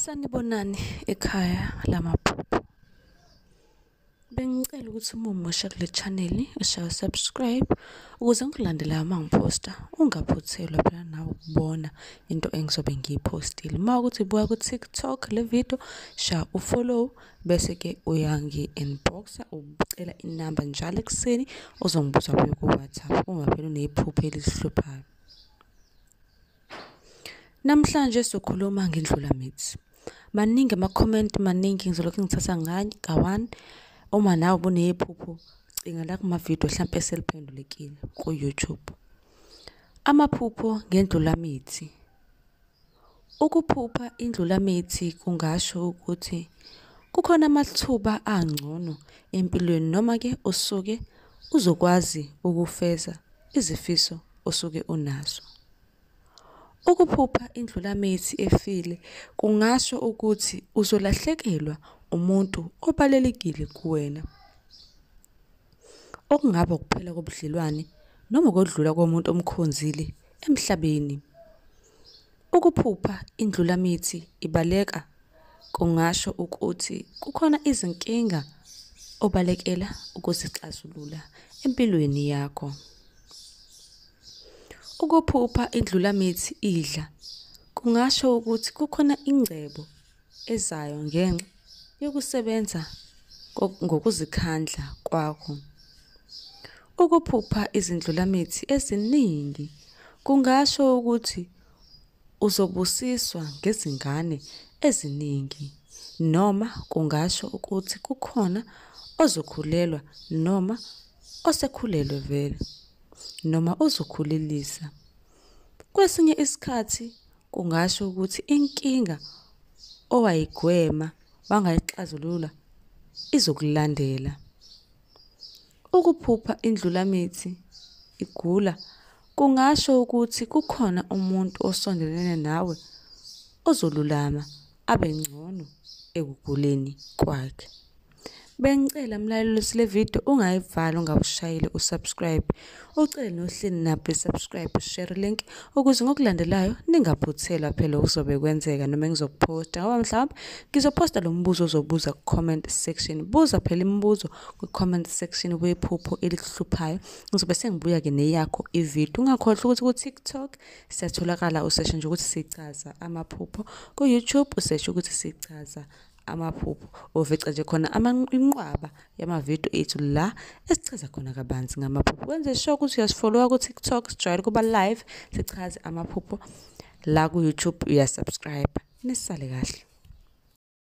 Sanibonani ekhaya lamaphupho. Bengicela ukuthi uma umusha kule channel ushaye subscribe ukuze ngikulandelayo uma ngiphosta ungaphuthelwa phela nawe ukubona into engizobe ngiyiphostile. Uma ukuthi ibuka ku-TikTok le video, shaya u-follow bese-ke uyangi-inbox-a ucela inamba njalo ekuseni ozongibuza kuyo ku-WhatsApp uma phela unephupho elihluphayo. Namhlanje sokhuluma ngendlulamithi. Maningi ama-comment, maningi, ngizolokhu ngithatha nga-one. Uma nawe ubunephupho, cinga la kuma-video hlampe eseliphendulekile ku-YouTube. Amaphupho ngendlulamithi. Ukuphupha indlulamithi kungasho ukuthi kukhona amathuba angcono empilweni, noma-ke usuke uzokwazi ukufeza izifiso osuke unazo. Ukuphupha indlulamithi efile kungasho ukuthi uzolahlekelwa umuntu obalulekile kuwena, okungaba ukuphela kobudlelwane noma ukwedlula komuntu omkhonzile emhlabeni. Ukuphupha indlulamithi ibaleka kungasho ukuthi kukhona izinkinga obalekela ukuzixazulula empilweni yakho. Ukuphupha indlulamithi idla kungasho ukuthi kukhona ingcebo ezayo ngenxa yokusebenza ngokuzikhandla kwakho. Ukuphupha izindlulamithi eziningi kungasho ukuthi uzobusiswa ngezingane eziningi, noma kungasho ukuthi kukhona ozokhulelwa noma osekhulelwe vele, noma ozokhulelisa. Kwesinye isikhathi kungasho ukuthi inkinga owayigwema wangayixazulula izokulandela. Ukuphupha indlulamithi igula kungasho ukuthi kukhona umuntu osondelene nawe ozolulama abe ngcono ekuguleni kwakhe. Bengicela mlaleli le video ungayivali ungawushayeli u-subscribe, ucele nohleli nabo subscribe, share link ukuze ngokulandelayo ningaphuthelwa phela okuzobe kwenzeka noma engizokuphosta, ngoba mhlawumbe ngizophosta lo mbuzo ozobuza ku-comment section. Buza phela imibuzo ku-comment section wephupho elikuhluphayo, ngizobe sengibuya-ke neyakho ividiyo. Ungakhohlwa ukuthi ku-TikTok siyatholakala, useshe nje ukuthi sichaza amaphupho, ku-YouTube useshe ukuthi sichaza amaphupho, uvica nje khona inqwaba yamavidiyo ethu la esichaza khona kabanzi ngamaphupho. Wenze sure ukuthi uyasifollowa ku-TikTok, sijwayele ukuba live sichaze amaphupho la ku-YouTube, uyasubscribe. Nisale kahle.